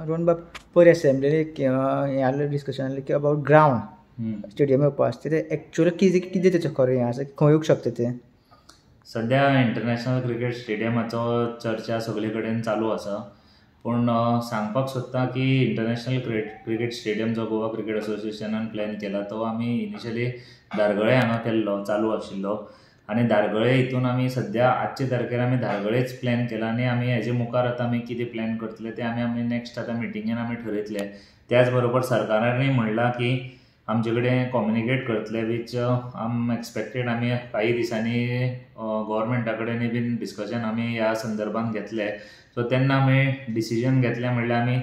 रोहन बाब, पयर असेंब्लीन एक हें आहलें, डिस्कशन आहलें की अबावट ग्रावंड स्टेडियम येवपा आसा, तें एक्चुअली कितें कितें तेचें खरें हें आसा, खंय येवंक शकता तें? सद्या इंटरनॅशनल क्रिकेट स्टेडियमाचो चर्चा सगळे कडेन चालू आसा, पूण सांगपाक सोदता की इंटरनॅशनल क्रिकेट स्टेडियम जो गोवा क्रिकेट असोसिएशनान प्लॅन केला तो आमी इनिशियली धारगळे हांगा केल्लो, चालू आशिल्लो आनी धारगळे हितून आमी सद्या आजचे तारखेर आमी धारगळेच प्लॅन केला आनी आमी हेजे मुखार आतां आमी कितें प्लॅन करतले तें आमी आमी नॅक्स्ट आतां मिटिंगेन आमी ठरयतले. त्याच बरोबर सरकारानूय म्हणलां की आमचे कडेन कम्युनिकेट करतले, which आम एक्सपेक्टेड आमी काही दिसांनी गोवोरमेंटा कडेनूय बीन डिस्कशन आमी ह्या संदर्भान घेतले. सो तेन्ना आमी डिसिजन घेतले म्हणल्यार आमी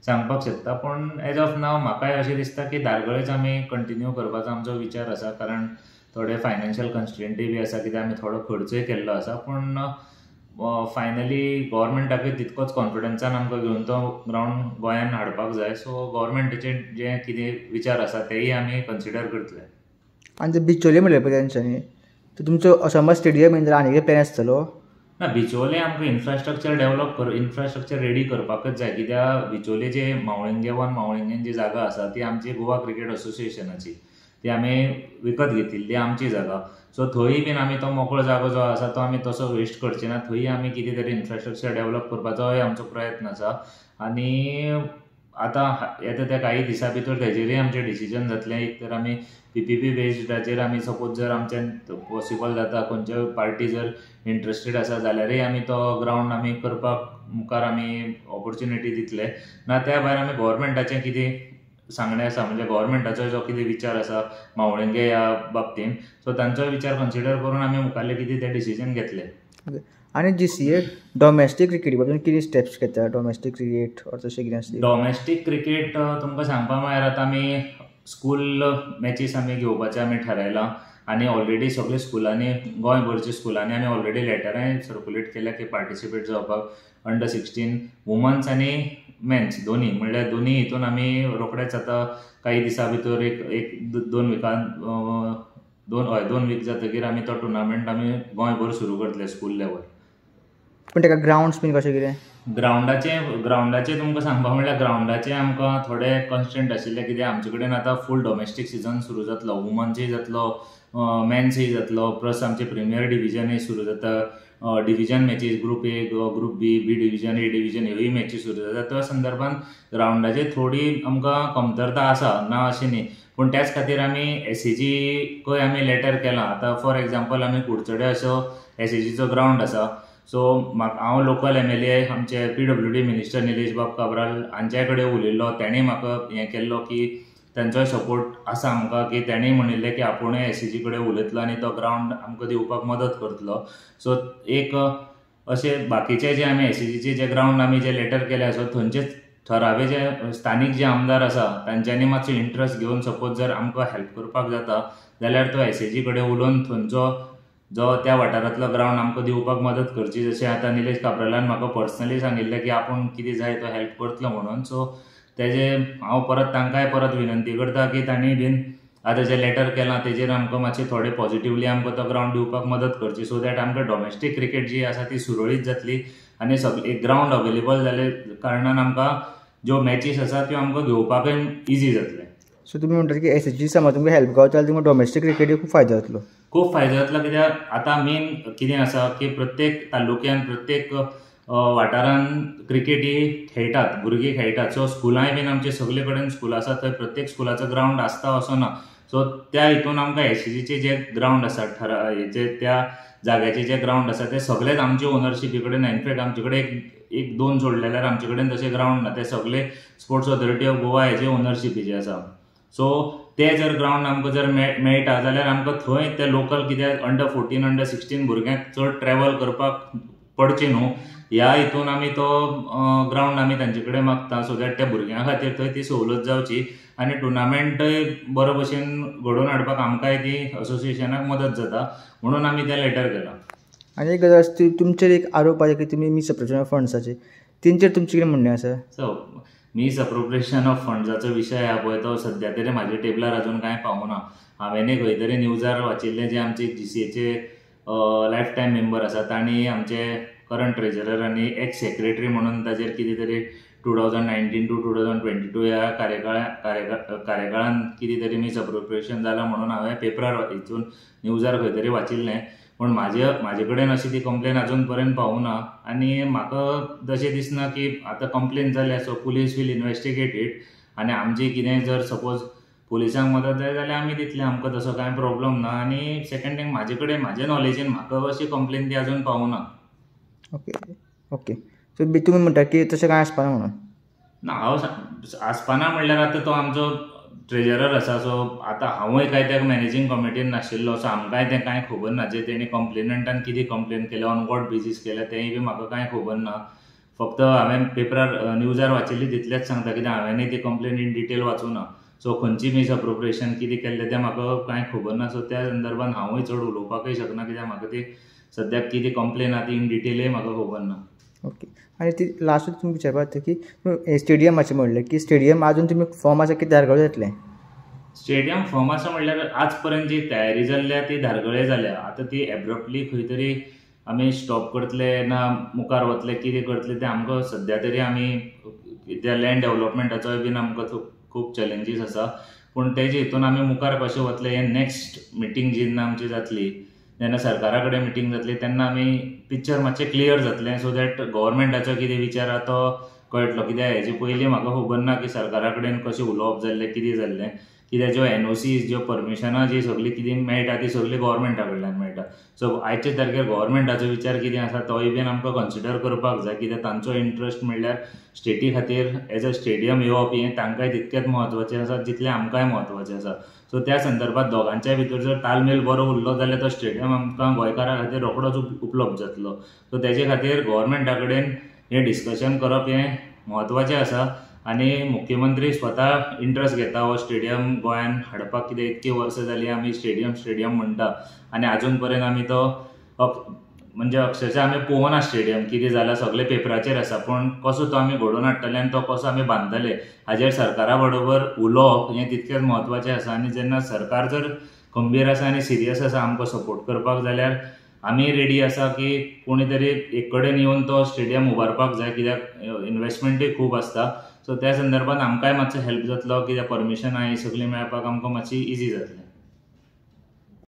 सांगपाक शकता, पूण एज ऑफ नाव म्हाकाय अशें दिसता की धारगळेच आमी कंटिन्यू करपाचो आमचो विचार आसा, कारण थोडे फायनान्शियल कन्स्ट्रेंटूय बी आसा, कित्याक आमी थोडो खर्चूय केल्लो आसा, पूण फायनली गोवोरमेंटाकूय तितकोच कॉन्फिडन्सान आमकां घेवन तो ग्रावंड गोंयान हाडपाक जाय. सो गोवोरमेंटाचे जे कितें विचार आसा तेय आमी कन्सिडर करतले. आनी ते बिचोले म्हणलें पळय तेंच्यांनी, तर तुमचो समज स्टेडियम येयलें जाल्यार आनी कितें प्लॅन आसतलो? ना, बिचोले आमकां इन्फ्रास्ट्रक्चर डेवलप कर, इन्फ्रास्ट्रक्चर रेडी करपाकच जाय, कित्याक बिचोले जे मावळिंगे वन मावळिंगेन जी जागा आसा ती आमची गोवा क्रिकेट असोसिएशनाची, ती आमी विकत घेतिल्ली आमची जागा. सो थंय बीन आमी तो मोकळो जागो जो आसा तो आमी तसो वेस्ट करचे ना, थंय आमी कितें तरी इन्फ्रास्ट्रक्चर डेवलप करपाचोय आमचो प्रयत्न आसा आनी आतां येता त्या काही दिसां भितर तेजेरूय आमचें डिसिजन जातलें. एक तर आमी पीपीपी बेज्डाचेर आमी सपोज जर आमच्यान पॉसिबल जाता, खंयच्याय पार्टी जर इंट्रस्टेड आसा जाल्यारूय आमी तो ग्रावंड आमी करपाक मुखार आमी ऑपोर्चुनिटी दितले. ना त्या भायर आमी गोवोरमेंटाचें कितें सांगणें आसा, म्हणजे गोवोरमेंटाचो जो कितें विचार आसा मावळिंगे ह्या बाबतीन, सो तांचोय विचार कन्सिडर करून आमी मुखारलें कितें तें डिसिजन घेतले. आनी जीसीए डोमेस्टीक क्रिकेटी बाबतीन कितें स्टेप्स घेता? डोमेस्टीक क्रिकेट ऑर तशें कितें आसता? डोमेस्टीक क्रिकेट तुमकां सांगपा म्हळ्यार आतां आमी स्कूल मॅचीस आमी घेवपाचें आमी थारायलां आनी ऑलरेडी सगळे स्कुलांनी, गोंयभरच्या स्कुलांनी आमी ऑलरेडी लेटरांय सर्कुलेट केल्या की पार्टिसिपेट जावपाक अंडर 16 वुमन्स आनी मेन्स दोनी, म्हणल्यार दोनी हितून आमी रोखडेच आतां काही दिसां भितर एक एक दोन विकान दोन हय 2 वीक जातकीर आमी तो टुर्नामेंट आमी गोंयभर सुरू करतले स्कूल लेवल. पूण तेका ग्रावंड्स बीन कशें कितें? ग्रावंडाचें तुमकां सांगपा म्हणल्यार ग्रावंडाचें आमकां थोडे कन्स्ट्रंट आशिल्ले, कित्याक आमचे कडेन आतां फूल डोमेस्टीक सिजन सुरू जातलो, वुमन्सूय जातलो, मेन्सूय जातलो, प्लस आमचे प्रिमियर डिविजनूय सुरू जाता, division matches group A, group B, B division, A division ह्योय मॅची सुरू जाता. त्या संदर्भान ग्रावंडाचेर थोडी आमकां कमतरता आसा, ना अशें न्ही, पूण त्याच खातीर आमी एसएजीकय आमी लेटर केलां. आतां फॉर एग्जाम्पल आमी कुडचडे असो एसएजीचो ग्रावंड आसा, सो म्हाका हांव लोकल एमएलए आमचे पीडब्ल्यूडी मिनिस्टर निलेश बाब काब्राल हांच्या कडेन उलयल्लो, तेणें म्हाका हें केल्लो की तांचोय सपोर्ट आसा आमकां, की तेणें म्हणिल्लें की आपुणूय एसएजी कडेन उलयतलो आनी तो ग्रावंड आमकां दिवपाक मदत करतलो. सो एक अशें बाकीचे जे आमी एसएजीचे जे ग्रावंड आमी जे लेटर केले आसा थंयचे थळावे जे स्थानीक जे आमदार आसा तांच्यांनी मातसो इंट्रस्ट घेवन सपोज जर आमकां हेल्प करपाक जाता जाल्यार तो एसएजी कडेन उलोवन थंयचो जो त्या वाठारांतलो ग्रावंड आमकां दिवपाक मदत करची. जशें आतां निलेश काब्रालान म्हाका पर्सनली सांगिल्लें की आपूण कितें जाय तो हेल्प करतलो म्हणून. सो तेजे हांव परत तांकांय परत विनंती करता की तांणी बीन आतां जें लेटर केलां तेजेर आमकां मातशें थोडें पॉजिटिवली आमकां तो ग्रावंड दिवपाक मदत करची, सो that आमकां डोमेस्टीक क्रिकेट जी आसा ती सुरळीत जातली आनी सगळी ग्रावंड अवेलेबल जाले कारणान आमकां ज्यो मॅचीस आसा त्यो आमकां घेवपाकय इजी जातलें. सो तुमी म्हणटात की एसएजी समज तुमकां हेल्प गावता जाल्यार तुमकां डोमेस्टीक क्रिकेटीक खूब फायदो जातलो. खूब फायदो जातलो, कित्याक आतां मेन कितें आसा की प्रत्येक तालुक्यान प्रत्येक वाठारान क्रिकेटी खेळटात, भुरगीं खेळटात. सो स्कुलांय बीन आमचे सगळे कडेन स्कूल आसा, थंय प्रत्येक स्कुलाचो ग्रावंड आसता असो ना. सो त्या हितून आमकां एसएजीचे जे ग्रावंड आसा, हेचे त्या जाग्याचे जे ग्रावंड आसा ते सगळेच आमचे ओनरशिपी कडेन. इनफॅक्ट आमचे कडेन एक दोन सोडले जाल्यार आमचे कडेन तशे ग्रावंड ना, ते सगळे स्पोर्ट्स ऑथॉरिटी ऑफ गोवा हेजे ओनरशिपीचे आसा. सो ते जर ग्रावंड आमकां जर मेळटा जाल्यार आमकां थंय ते लोकल कित्याक अंडर 14 अंडर 16 भुरग्यांक चड ट्रॅवल करपाक पडचें न्हू ह्या हितून आमी तो ग्रावंड आमी तांचे कडेन मागता, सो that त्या भुरग्यां खातीर थंय ती सवलत जावची आनी टुर्नामेंटय बरो भशेन घडोवन हाडपाक आमकांय ती असोसिएशनाक मदत जाता म्हणून आमी तें लेटर केलां. आनी एक गजाल आसा, तुमचेर एक आरोप आसा की तुमी मिसअप्रोप्रिएशन ऑफ फंड्साचे, तेंचेर तुमचें कितें म्हणणें आसा? सो मिसअप्रोप्रिएशन ऑफ फंड्साचो विशय आहा पळय तो सद्या तरी म्हाज्या टेबलार अजून कांय पावना. हांवें खंय तरी न्यूजार वाचिल्लें जे आमचे जीसीएचे लायफ टायम मेंबर आसा तांणी आमचे करंट ट्रेजरर आनी एक्स सेक्रेटरी म्हणून ताजेर कितें तरी 2019 to 2022 ह्या कार्यकाळान कितें तरी मिसअप्रोप्रिएशन जालां म्हणून हांवें पेपरार हितून न्यूजार खंय तरी वाचिल्लें. पूण म्हाजे कडेन अशी ती कंप्लेन अजून पर्यंत पावूना आनी म्हाका तशें दिसना की आतां कंप्लेन जाल्या, so police will investigate it. आनी आमची कितेंय जर सपोज पुलिसांक मदत जाय जाल्यार आमी दितले, आमकां तसो कांय प्रॉब्लम ना. आनी सेकंड थिंग, म्हाजे कडेन म्हाजे नॉलेजीन म्हाका अशी कंप्लेन ती अजून पावूना. ओके ओके, सो तुमी म्हणटा की तशें कांय आसपाना म्हणून? ना, हांव आसपाना म्हणल्यार आतां तो आमचो ट्रेजरर आसा, सो आतां हांवूय कांय त्या मॅनेजींग कमिटीन नाशिल्लो, सो आमकांय तें कांय खबर ना जे तेणी कंप्लेनंटान कितें कंप्लेन केल्या, ऑन what basis केल्या तेंय बी म्हाका कांय खबर ना. फक्त हांवें पेपरार न्यूजार वाचिल्ली तितलेंच सांगता, कित्याक हांवेंय ती कंप्लेन इन डिटेल वाचूना. सो खंयची मिसअप्रोप्रिएशन कितें केल्लें तें म्हाका कांय खबर ना. सो त्या संदर्भान हांवूय चड उलोवपाकूय शकना, कित्याक म्हाका ती सद्याक कितें कंप्लेन आहा ती इन डिटेलय म्हाका खबर ना. ओके, आनी ती लास्ट तुमी विचारपाक की स्टेडियमाचें म्हणलें की स्टेडियम आजून तुमी फॉर्म आसा की धारगळे जातलें? स्टेडियम फॉर्म आसा म्हणल्यार आज पर्यंत जी तयारी जाल्ल्या ती धारगळे जाल्या. आतां ती एब्रप्टली खंय तरी आमी स्टॉप करतले ना मुखार वतले कितें करतले तें आमकां सद्या तरी आमी त्या लँड डेवलपमेंटाचोय बीन आमकां खूब चॅलेंजीस आसा. पूण तेजे हितून आमी मुखार कशें वतले हें नॅक्स्ट मिटींग जेन्ना आमची जातली, जेन्ना सरकारा कडेन मिटींग जातली तेन्ना आमी पिक्चर मातशें क्लियर जातलें, सो that गव्हर्मेंटाचो कितें विचार आहा तो कळटलो. कित्याक हेजे पयलीं म्हाका खबर ना की सरकारा कडेन कशें उलोवप जाल्लें, कितें जाल्लें, कित्याक ज्यो एनओसीज ज्यो परमिशनां जी सगळीं कितें मेळटा ती सगळी गव्हर्मेंटा कडल्यान मेळटा. सो आयचे तारखेर गव्हर्मेंटाचो विचार कितें आसा तोय बीन आमकां कन्सिडर करपाक जाय, कित्याक तांचो इंट्रस्ट म्हणल्यार स्टेटी खातीर एज अ स्टेडियम येवप हें तांकांय तितकेंच म्हत्वाचें आसा जितलें आमकांय म्हत्वाचें आसा. सो त्या संदर्भात दोगांच्या भितर जर तालमेल बरो उरलो जाल्यार तो स्टेडियम आमकां गोंयकारां खातीर रोखडोच उपलब्ध जातलो. सो तेजे खातीर गव्हर्मेंटा कडेन हें डिस्कशन करप हें म्हत्वाचें आसा. आनी मुख्यमंत्री स्वता इंट्रस्ट घेता हो स्टेडियम गोंयान हाडपाक, कित्याक इतकी वर्सां जालीं आमी स्टेडियम स्टेडियम म्हणटा आनी आजून पर्यंत आमी तो म्हणजे अक्षरशा आमी पळोवना स्टेडियम कितें जालां, सगळें पेपराचेर आसा, पूण कसो तो आमी घडोवन हाडटले आनी तो कसो आमी बांदतले हाजेर सरकारा बरोबर उलोवप हें तितकेंच म्हत्वाचें आसा. आनी जेन्ना सरकार जर गंभीर आसा आनी सिरियस आसा आमकां सपोर्ट करपाक जाल्यार आमी रेडी आसा की कोणी तरी एक कडेन येवन तो स्टेडियम उबारपाक जाय, कित्याक इन्वेस्टमेंटूय खूब आसता. सो त्या संदर्भात आमकांय मातसो हेल्प जातलो, कित्याक परमिशन आहा ही सगळीं मेळपाक आमकां मातशी इजी जातलें.